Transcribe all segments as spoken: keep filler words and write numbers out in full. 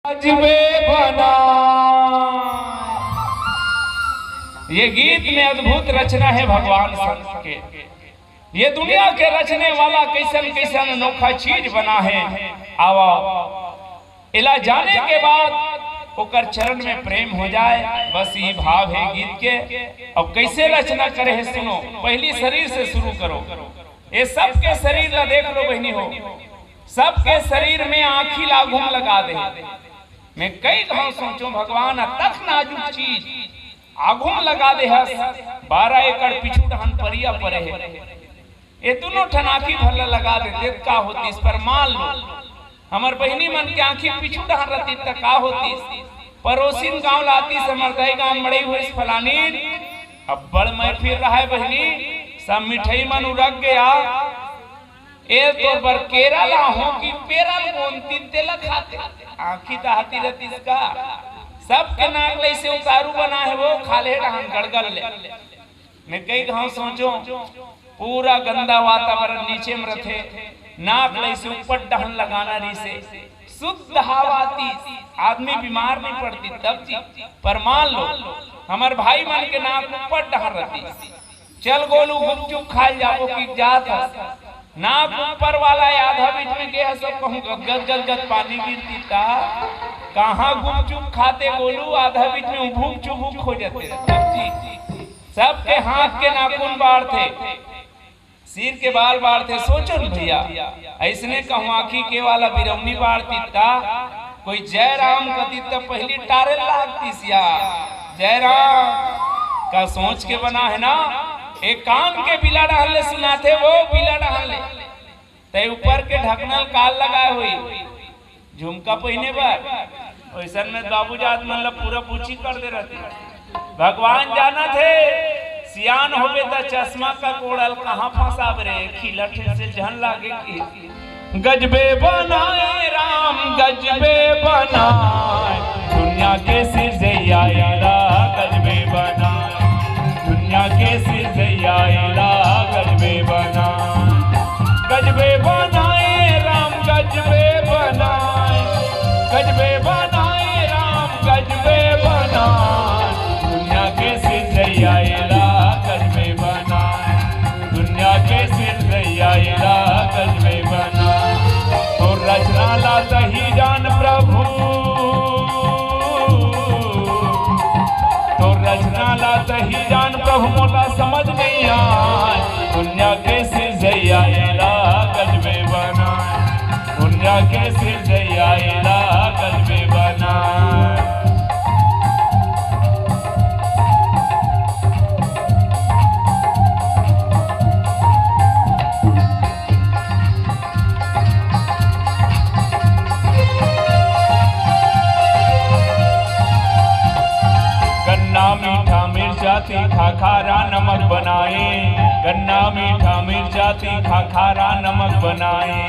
गजबे बना। ये गीत में अद्भुत रचना है भगवान शंकर के। ये दुनिया के रचने वाला कैसन कैसन अनोखा चीज बना है। आवा, एला जाने के बाद ओकर चरण में प्रेम हो जाए, बस ये भाव है गीत के। अब कैसे रचना करे है, सुनो, पहली शरीर से शुरू करो। ये सबके शरीर ला देख लो बहिनी हो, सबके शरीर में आँखी ला आघुम लगा दे। मैं कई घाव सोचो, भगवान अतक नाजुक चीज आघुम लगा दे हस। बारह एकड़ पीछू डहन परिया परे है, ये दुनों ठन आँखी भर ला लगा देते त का होतिस? पर मान लो हमर बहिनी मन के आँखी पीछू डहन रहती त का होतिस? परोसिन गांव लातिस, हमर दाई गांव मड़ई होइस फलानीन, अब्बड़ महफिल रहय बहिनी, सब मिठाई मन उरक गया। ए तोर बर केरा लाहूं कि पेरा ल बोनती तेला खाते। आँखी त हाथी रहतिस का? सबके नाक ले से उतारू बना है वो, खाल्हे डहन गड़गड़ ले। मैं कई घाव सोचो, पूरा गंदा वातावरण नीचे में रथे, नाक ले से ऊपर डहन लगाना रहिसे, शुद्ध हवा आतिस, आदमी बीमार नहीं पड़ती तब जी। पर मान लो हमर भाई मन के नाक ऊपर डहन रहतिस, चल गोलू गुपचुप खाए जाबो कि जात हस, नाक ऊपर वाला है, आधा बीच में गे हस, कहूँ गदगद गदगद पानी गिरती ता, कहाँ गुपचुप खाते गोलू, आधा बीच में उभुक चुभुक हो जाते। जी, सबके हाथ के नाखून बाढ़ते, सिर के बाल बाढ़ते। सोचो न भैया, ऐसने कहूँ आँखी के वाला बिरौनी बाढ़ती ता, कोई जय राम कती त पहली टारे लागतिस या। जय राम का सोच के बना है ना, एक कान के बिला डहन ले सुनाथे, वो बिला डहन ले। तय ऊपर के ढकनल काल लगाए हुई, झुमका पहिने बर। ओइसन में बाबू जात मन ला पूरा पूछी कर दे रहती। भगवान जानत हे, सियान होबे त चश्मा का कोड़ल कहाँ फंसाब रे, खिलट से झन लागे कि। गजबे बनाए राम गजबे बनाए, दुनिया के सिरजैया एला गजबे बनाए, दुनिया के सिरजैया एला गजबे बनाए। गजबे बनाए राम गजबे बनाए, गजबे बनाए राम गजबे बनाए, दुनिया के सिरजैया एला गजबे बनाए, दुनिया के सिरजैया एला गजबे बनाए। तोर रचना ला तही जान प्रभु, तोर रचना ला तही जान प्रभु, मोला समझ नहीं आए, दुनिया के सिरजैया एला गजबे बनाए, दुनिया के सिरजैया एला गजबे बनाए। गन्ना मीठा मिर्चा तीखा खारा नमक बनाए, गन्ना मीठा मिर्चा तीखा खारा नमक बनाए।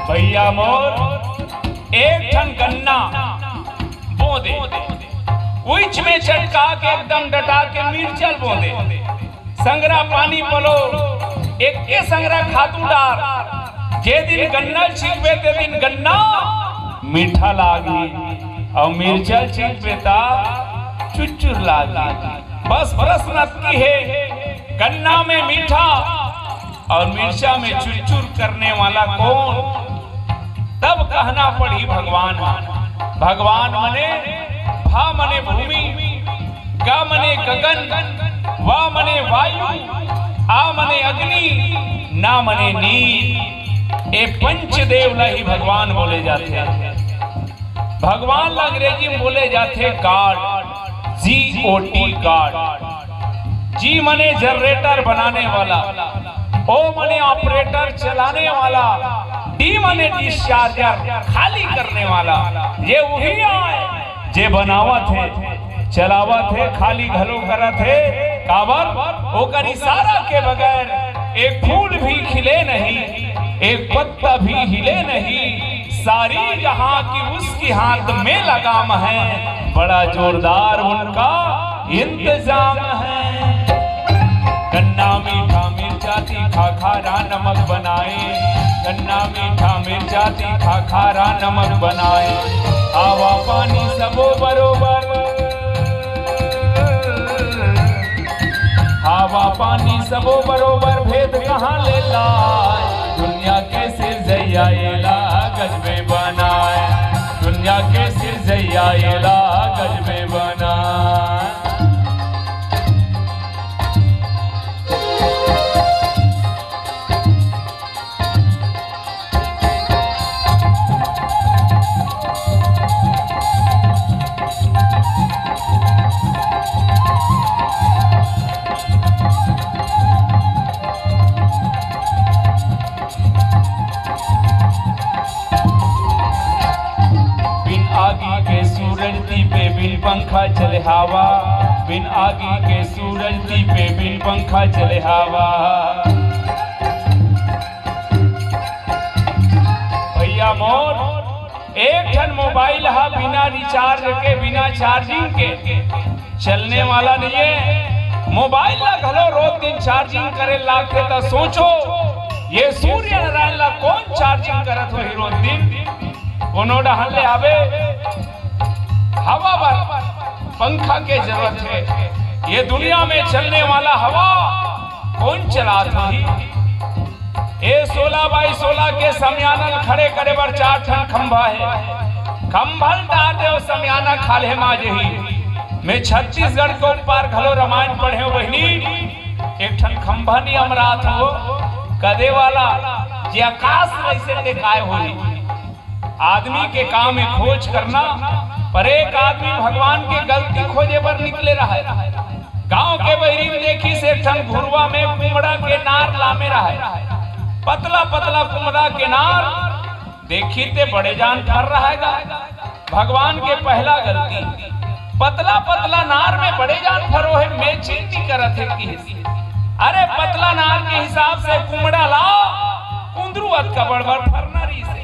भैया मोर एक ठन गन्ना बो दे, उइच में चटका के एकदम डटा के मिर्चा ल बो दे। संघरा पानी पलो, एक के संघरा खातू डार। जे दिन गन्ना ल छिकबे ते दिन गन्ना मीठा लागही, अउ मिर्चा ल छिकबे ता चुरचुर लागही। बस प्रश्न अतकी हे, गन्ना में मीठा और मिर्चा में चुरचुर करने वाला कौन? तब कहना पड़ी भगवान ह। भगवान मने, भा मने भूमि, गा मने गगन, वा मने वायु, आ मने अग्नि, ना मने नीर। ए पंचदेव ला ही भगवान बोले जाथे। भगवान ला अंग्रेजी में बोले जाथे God, G O D, God। G मने जनरेटर बनाने वाला, O मने ऑपरेटर चलाने वाला, D मने डिस्चार्जर खाली करने वाला। ये वही आय जे बनावत हे, चलावत हे, खाली घलो करत हे। काबर? ओकर इशारा के बगैर एक फूल भी खिले नहीं, एक पत्ता भी हिले नहीं। सारी जहां की उसकी हाथ में लगाम है, बड़ा जोरदार उनका इंतजाम है। गन्ना मीठा मिर्चा तीखा खारा नमक बनाए, गन्ना, मीठा, मिर्चा, तीखा, खारा, नमक बनाए। हवा पानी सबो बरोबर, हवा पानी सबो बरोबर, भेद कहाँ ले लाए? दुनिया के सिरजइया एला गजबे बनाए, दुनिया के सिरजइया एला गजबे बनाए। बिन आगी के सूरज दीपे, बिन पंखा चले हवा, बिन आगी के सूरज दीपे, बिन पंखा चले हवा। भैया मोर, एक ठन मोबाइल हा बिना रिचार्ज के, बिना चार्जिंग के चलने वाला नहीं है। मोबाइल ला घलो रोज दिन चार्जिंग करे लागथे, त सोचो, ये सूर्य नारायण ला कौन चार्जिंग करत होही रोज दिन? कोनो डहर ले आवे, हवा बर पंखा के जरूरत है। ये दुनिया में चलने वाला हवा कौन चलात होही? ए सोलह बाई सोलह के समियाना ल खड़े करे बर चार ठन खंभा हे। खंभा ल डार देव, समियाना खाल्हे मा जही। मैं छत्तीसगढ़ के ऊपर घलो रामायण पढ़ेव बहिनी, एक ठन खंभा नियम रात हो, कदे वाला जे आकाश रहिसे ते काय होही। आदमी के काम हे खोज करना, पर एक आदमी भगवान के गलती खोजे बर निकले रहय। गांव के बहिरी में देखिस एक ठन घुरवा में कुमड़ा के नार लामे रहय, पतला पतला कुमड़ा के नार। देखिस ते बड़े जान फर रहय गा। भगवान के पहला गलती, पतला पतला नार में बड़े जान फरो हे, matching नहीं करत हे किहिस। अरे पतला नार के हिसाब से कुमड़ा ला, कुंदरू अतका बड़ बड़ फरना रहिसे।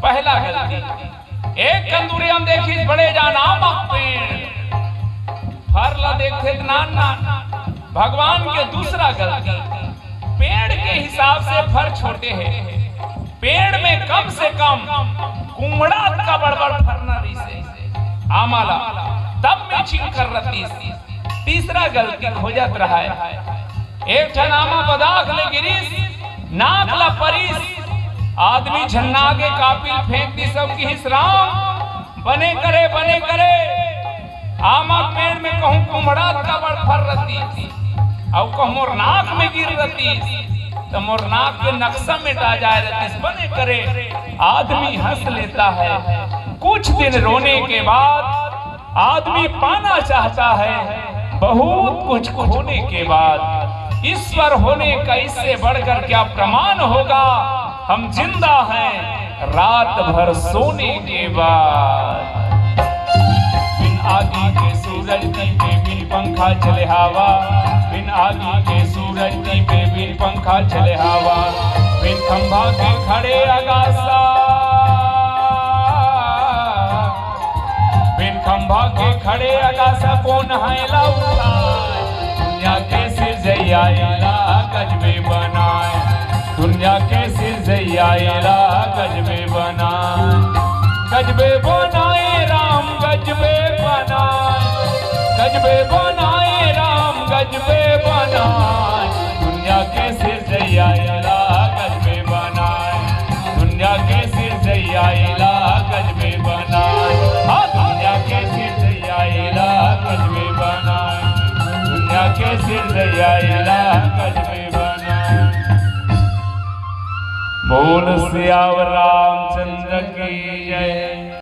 पहला गलती। एक कंदूरी हम देखिस बड़े जान आमा पेड़, फर ला देखथे त नान नान। भगवान के दूसरा गलती, पेड़ के हिसाब से फर छोटे हे। पेड़ में कम से कम कुमड़ा अतका बड़ बड़ फरना रहिसे आमा ला, तब matching कर रतिस। तीसरा गलती खोजत रहय। एक ठन आमा बदाख ले गिरिस, नाक ला परिस। आदमी झन्ना के कापिल फेंक दिस अउ किहिस, "राम, बने करे, बने करे।" आमा के पेड़ में कहूँ कुम्हड़ा अतका बड़ फर रतिस, अउ कहूँ मोर नाक में गिर रतिस, त मोर नाक के नक्शा मिटा जाय रतिस। बने करे, आदमी हंस लेता है। कुछ दिन रोने के बाद आदमी पाना चाहता है बहुत कुछ खोने के बाद। ईश्वर होने का इससे बढ़कर क्या प्रमाण होगा? हम जिंदा हैं रात भर सोने के बाद। बिन आगी के सूरज दीपे, बिन पंखा चले हवा। बिन आगी के सूरज दीपे, बिन पंखा चले हवा। बिन खंभा के खड़े अगासा, बिन खंभा के खड़े अगासा कोन है ला उठाय? दुनिया के सिरजइया एला गजबे बनाय, दुनिया के सिरजइया एला गजबे बनाय। गजबे बनाय राम, गजबे बनाय, गजबे बनाय राम, गजबे बनाय। दुनिया के सिरजइया एला गजबे बनाय, दुनिया के सिरजइया एला गजबे बनाय। हाँ, दुनिया के सिरजइया एला गजबे बनाय, दुनिया के सिरजइया एला गजबे बनाय। बोल सियावर रामचंद्र की जय।